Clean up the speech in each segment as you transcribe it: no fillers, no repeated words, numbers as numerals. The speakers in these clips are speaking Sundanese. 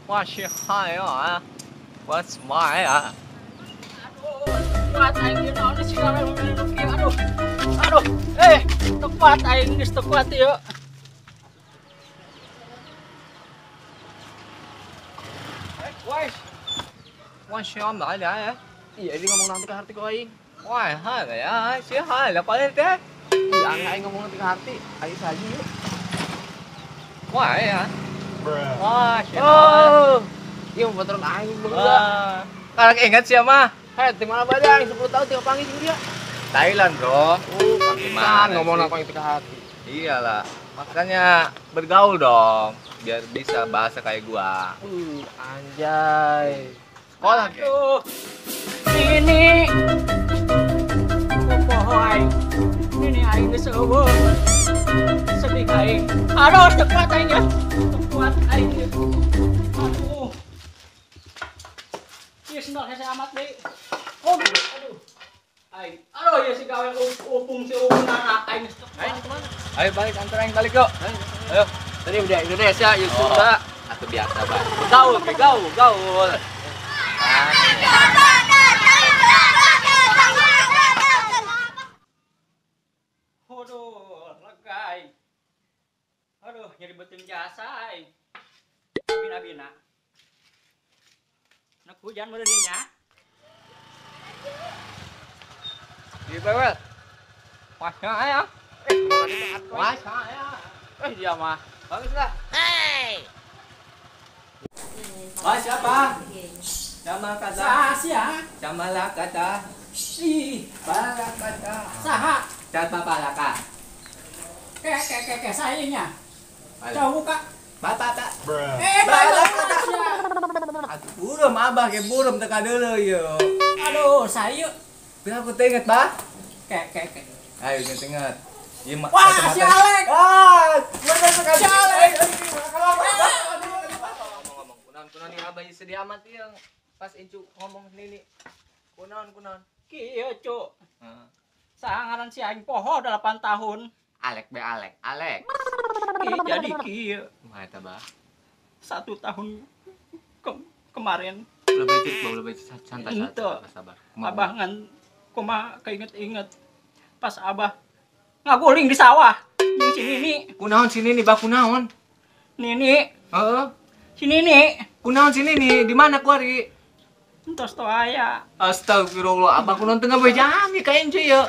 Wah, si hai ya. What's my ya? Aduh, kuat aing naon sih gawe nu kieu aduh. Aduh, teu kuat aing geus teu kuat ieu. Wah. Wah, si om ya. Iya, ini ngomong nanti ke hati kok aing. Wah, hai ya, si hai lah paling teh. Iya, aing ngomong nanti ke hati. Aing saja yuk. Wah, ya. Wah, si oh. Iya, baturan aing baheula. Karek inget sia mah. Hei, di mana bae aing 10 tahun tiga panggil jeung dia. Thailand, bro. Gimana ngomong aku yang tiga hati. Iyalah, makanya bergaul dong biar bisa bahasa kayak gua. Anjay. Sekolah tuh. Ini poho aing. Ini aing geus eueuh. Sedih aing. Aduh, teu kuat aing ya. Teu kuat aing. Aduh. Ieu sendal hese amat deui. Oh, aduh. Aing. Aduh, ieu si gawe upung si upung anak aing geus teu kuat. Ayo balik antar aing balik yuk. Ayo. Tadi udah Indonesia ya Sunda. Atau biasa, Bang. Gaul, gaul, gaul. Aduh, lega aing. Aduh, nyeri beuteung jasa aing. Bina-bina. Nek hujan meureun nya. Di bawah. Wah, ya. Wah, ya. Dia mah. Bagus lah. Hey. Wah, siapa? Sama kata. Saha? Sama lah kata. Ih, balakata. Saha? Siapa balaka? Ke sayanya. Jauh kak. Bapak tak. Balakata. Aduh, burum abah ke burum teka deuleu ieu. Aduh, saya. Bila aku teu inget, Bah. Ke. Ayo inget-inget. Wah, si Alek. Ah, bener sekali. Si Alek. Ngomong-ngomong, kunaon nih abah sedih amat ieu pas incu ngomong nini. Kunaon. Kieu, Cuk. Heeh. Saha ngaran si aing poho 8 tahun. Alek be Alek, Alek. Jadi kieu. Kumaha eta, Bah? 1 tahun kemarin. Ulah becit, santai sabar. Abah ngan kumaha keinget-inget pas abah ngaguling di sawah jeung si Nini. Kunaon si Nini, Bah? Kunaon? Nini. Heeh. Si Nini. Kunaon si Nini? Di mana kuari? Entos teu aya. Astagfirullah, abah kunaon teu ngabejaan ka incu ieu.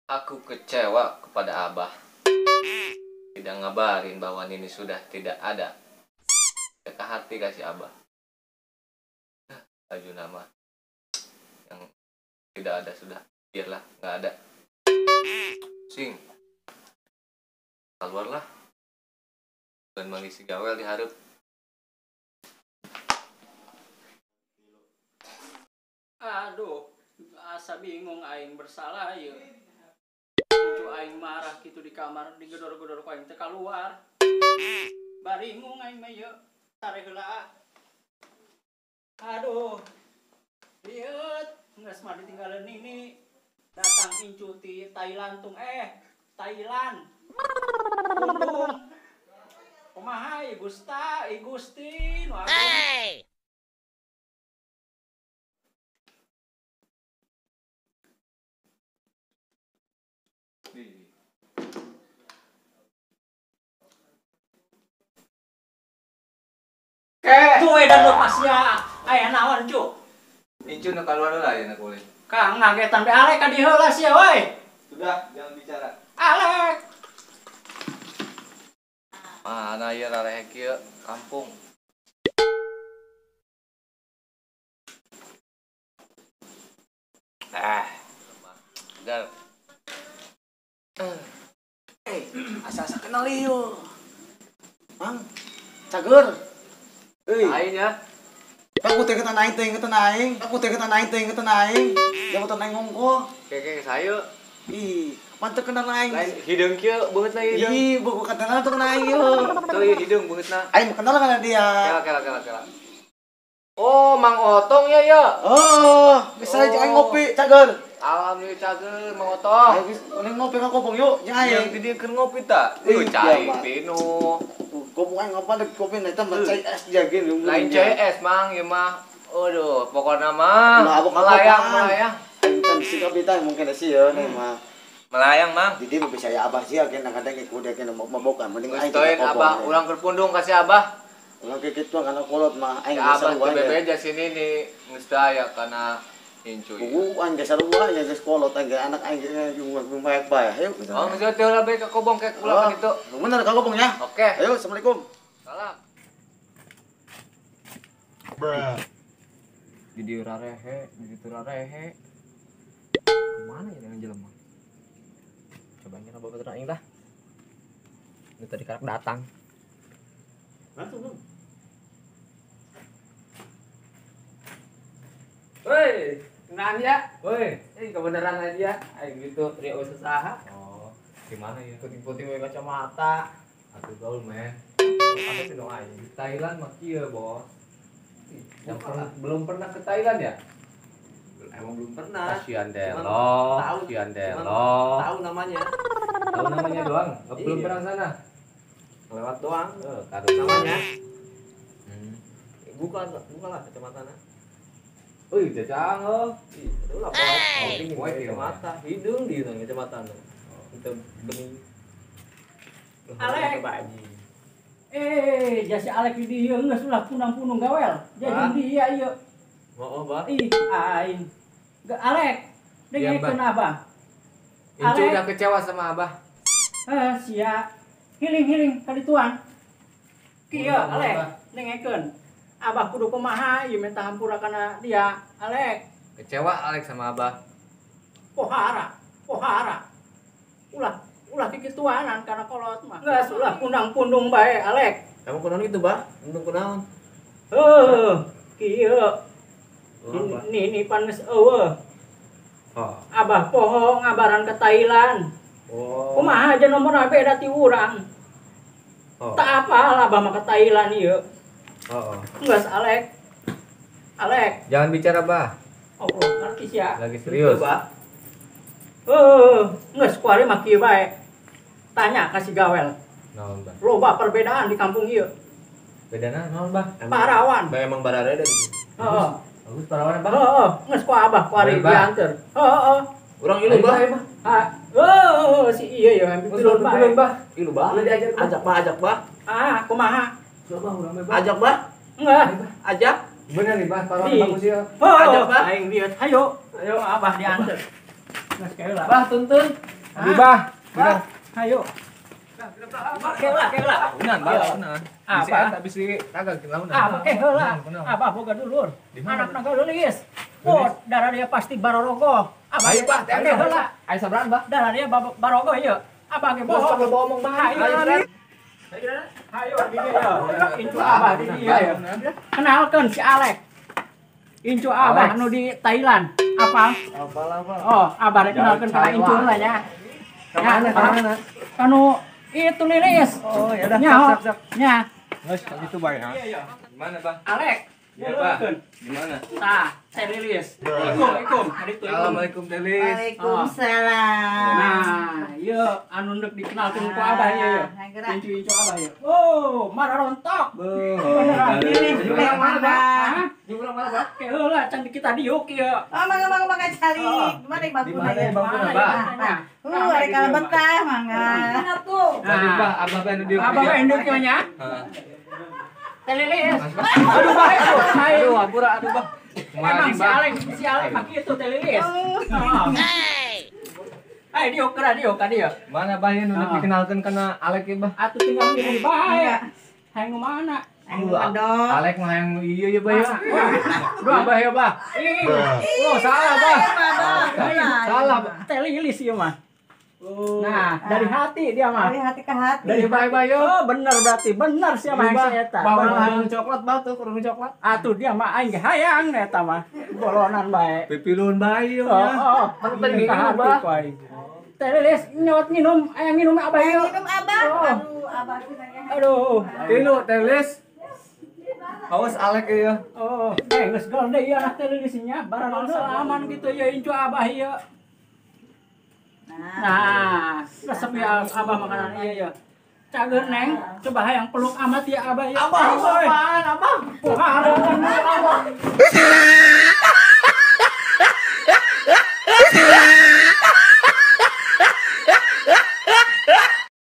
Aku kecewa kepada abah. Tidak ngabarin bahwa Nini sudah tidak ada. Ke hati kasih abah. Laju nama yang tidak ada sudah, biarlah nggak ada. Sing, keluarlah. Dan mengisi gawel diharap. Aduh, asa bingung aing bersalah ieu. Cucu aing marah gitu di kamar digedor-gedor ku aing teh keluar. Baringung aing mah ieu. Sare heula. Aduh. Liut, geus mah ditinggalin nini. Datang incu ti Thailand tung Thailand. Undung. Kumaha i Gusta, i Gusti nu agung. Hey. Tuh edan lepasnya. Aya naon, Cuk? Incu nu kaluar heula ya nak boleh. Kang ngagetan be Alek ka dieu heula sia we. Sudah, jangan bicara. Alek. Mana ieu rarehek ieu kampung. Ah, lemah. Asa-asa kenal ieu. Mang, cager. Euy. Aing ya. Aku teh ingetan aing, teh ingetan aing. Aku teh ingetan aing, teh ingetan aing. Jabatan aing ngongko. Keke sayu. Ih, kapan teu kenal aing? Lain hideung kieu beungeutna hideung. Ih, buku kenal tuh kenal aing ieu. Tuh ieu hideung beungeutna. Aing kenal kana dia. Kela kela kela. Oh, Mang Otong ya ya. Oh, bisa aja aing ngopi, cager. Alhamdulillah cager Mang Otong. Ayo geus ngopi ka kopong yuk, nya aing. Yang di dieu keur ngopi ta? Cai pinu. Kopong aing ngapa dek kopi eta mah cai es jagin. Lain cai es mang ieu mah. Aduh, pokokna mah melayang, melayang. Aing teh sikap eta mungkin sieun mah. Melayang mang. Jadi bisa ya abah sih agen kadang kudu agen mabokan mending aing teh abah urang keur pundung kasih abah. Urang kitu kana kolot mah aing geus sarua. Abah teh bebeja sini nih geus daya kana incu. Buku aing geus sarua aing geus kolot aing anak aing geus bae. Ayo. Oh geus teh ulah bae ka kobong kayak ulah kitu. Bener ka kobong ya. Oke. Ayo assalamualaikum. Salam. Bruh. Di dieu rarehe, di ditu rarehe. Kemana ya dengan jelema? Coba ngira bapak aing dah. Ini tadi karak datang. Langsung dong. Woi, kenaan ya? Woi, ini kebenaran aja. Aing gitu rio usaha. Oh, gimana ya? Puting-puting pakai kacamata. Atuh gaul, men. Apa sih dong aing? Di Thailand mah kieu, Bos. Yang pernah, belum pernah ke Thailand ya? Emang belum pernah. Kasihan deh lo, kasihan deh lo. Tahu namanya. Tahu namanya doang, belum pernah sana. Lewat doang. Tahu namanya. Buka, buka lah kacamatanya. Wih, jajang lo. Itu lah poin kacamata, hidung di kacamata. Itu bening. Alek. Jasi Alek di dieu geus ulah punang-punung gawel. Jadi dia ieu. Oh, bah. Ih, aing. Alek, dengekeun Abah. Incu udah kecewa sama Abah. Sia. Hiling-hiling kadituan. Kieu Alek, dengekeun. Abah kudu kumaha ieu minta hampura kana dia, Alek. Kecewa Alek sama Abah. Pohara, pohara. Ulah ulah kikituanan kana kolot mah. Geus ulah pundang-pundung bae, Alek. Kamu kunaon kitu, Bah? Pundung kunaon? Heuh, kieu. Nini pan geus eueuh. Oh. Abah poho ngabaran ke Thailand. Oh. Kumaha aja nomor beda ti urang. Oh. Tak apal abah mah ke Thailand ieu. Oh. Geus Alek. Alek. Jangan bicara, Bah. Oh, ngerti sia. Lagi serius. Bah. Geus kuari mah kieu bae. Tanya kasih gawel. Naon, Bah? Loba perbedaan di kampung ieu. Bedana naon, Bah? Parawan. Bah emang barareda gitu. Heeh. Bagus parawan, Bah. Heeh, geus ku abah kuari dianteur. Heeh. Urang ilu, Bah. Heeh, si ieu ya hampir pilun bae. Bah. Ilu, Bah. Ajak, Bah, ajak, Bah. Ah, kumaha? Coba urang bae, Bah. Ajak, Bah. Enggak. Ajak. Bener nih, Bah, parawan bagus ya. Ajak, Bah. Aing lihat. Hayo. Ayo abah dianteur. Geus keula. Bah, tuntun. Aduh, Bah. Bah, hayo. Keula, keula. Unan, Bah, unan. Apa? Habis di raga launan. Apa ke heula? Abah boga dulur. Anakna geulis. Oh, darah dia pasti barorogo. Abah ayo, Bah, ke heula. Ayo sabran, Bah. Darah dia barogo ieu. Abah ge bohong. Sok bohong, Bah. Ayo. Ayo di dieu. Incu abah di dieu ya. Kenalkeun si Alek. Incu abah anu di Thailand. Apa? Apa? Oh, abah rek kenalkeun ka incu lah nya. Ka mana? Kanu itu lilis. Oh, ya udah, sok sok. Nya. Geus gitu bae ha. Gimana, Bah? Alek. Iya, Bah. Gimana? Tah, Teh Lilis. Ikum, ikum. Kaditu ikum. Assalamualaikum, Teh Lilis. Waalaikumsalam. Nah, ieu anu ndek dikenalkeun ku Abah ieu. Incu-incu Abah ieu. Oh, marah rontok. Beuh. Di mana, Bah? Di mana, Bah? Ke heula can kita diuk ieu. Oh, mangga mangga mangga cari. Gimana bangkuna ya? Bangkuna, Bah. Ari kalebet tah, mangga. Tadi, Bah, Abah bae anu diuk. Abah bae diuk ieu nya. Heeh. Teh Lilis. Aduh, Bah. Aduh, ampura, aduh, Bah. Emang si Alek mah kitu Teh Lilis. Heeh. Diuk geura diuk ka dieu. Mana Bah ieu nu dikenalkeun kana Alek ieu, Bah? Atuh tinggal milih bae. Hayang nu mana? Alek mah hayang ieu ya, Bah ya. Duh, Abah ya, Bah. Oh, salah, Bah. Salah, Bah. Teh Lilis ieu mah. Nah, dari hati dia mah. Dari hati ke hati. Dari bae bae yo. Oh, bener berarti. Bener sih mah yang si eta. Bawa hayang coklat, Bah tuh, kurang coklat. Atuh dia mah aing ge hayang eta mah. Bolonan bae. Pipilun bae yo. Oh, Pan tadi ke hati Bah. ku aing. Teh Lilis nyot nginum, aya nginum abah ieu. Minum abah. Aduh, abah pisannya. Aduh. Tilu Teh Lilis. Awas Alek ieu. Oh, geus gol deui ieu anak Teh Lilis nya. Barang salaman gitu ya incu abah ieu. Nah, resep ya abah makanan iya ya. Cager neng, coba hayang peluk amat ya abah ya. Abah, apaan abah? Abah.